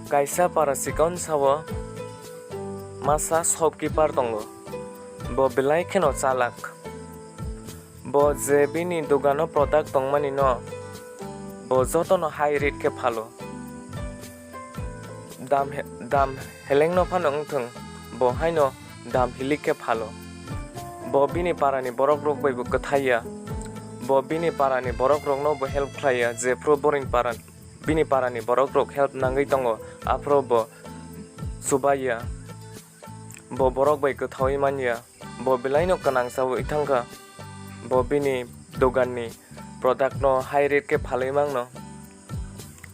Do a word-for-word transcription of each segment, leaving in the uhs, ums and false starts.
Kaisa para chikon sao masa shopkeeper tongo. Bo belai kheno chalak. Bo je bini dogano product tongmani no bo jotono high rate khe phalo. Dam he-, dam helengno phano wngthwng, bo haino dam hilik khe phalo. Bo bini parani borok rok bai bo kwthai ya. Bo bini parani borok rokno bo help khlai ya, jephru boring para, bini parani borok rok help nangwi tongo, aphuru bo chubai ya. Bo borok bai kwthaui man ya. Bo belaino kwnang chaui thangkha. Bo bini doganni product no high rate khe phalwi mangno.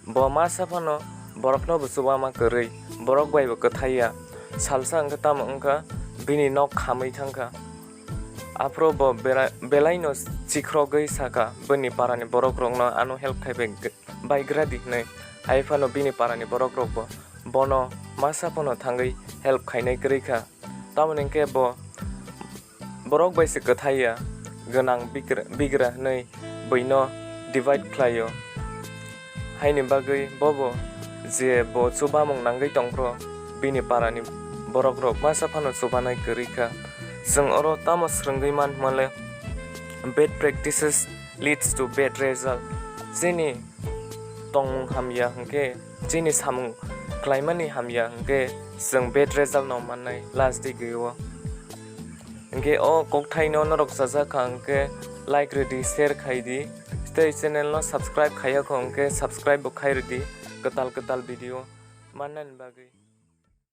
Bo masa phano borokno bo chubama kwrwi, borok bai bo kwthai ya. Salsa wngkha tamo wngkha bini nok khamwi thangkha. Aphuru bo bera-, belaino chikrogwi sakha, bini parani borok rokno ano help khai bai, bai gra di hwnwi. Hai phano bini parani borok rok bo bono masa phano thangwi help khainai kwrwi kha. Tamoni hwnkhe bo borok bai se kwthai ya, gwnang bigra, bigra hwnwi buino divide khlaio. Haini bagwi bobo je bo chubamung nangwi tongphuru bini parani borok rok masa phano chubanai kwrwi kha. Chwng oro tamo swrwngwi man hwnmale, bad practices leads to bad result. Chini tongmung hamya hwnkhe, chini samung khlaimani hamya hwnkhe, chwng bad result no mannai last digwi o. Hwnkhe o kokthaino norok chajak kha hwnkhe, like rwdi, share khaidi. Tei channel no subscribe khaiya kho hwnkhe, subscribe bo khai rwdi kwtal kwtal video mannani bagwi.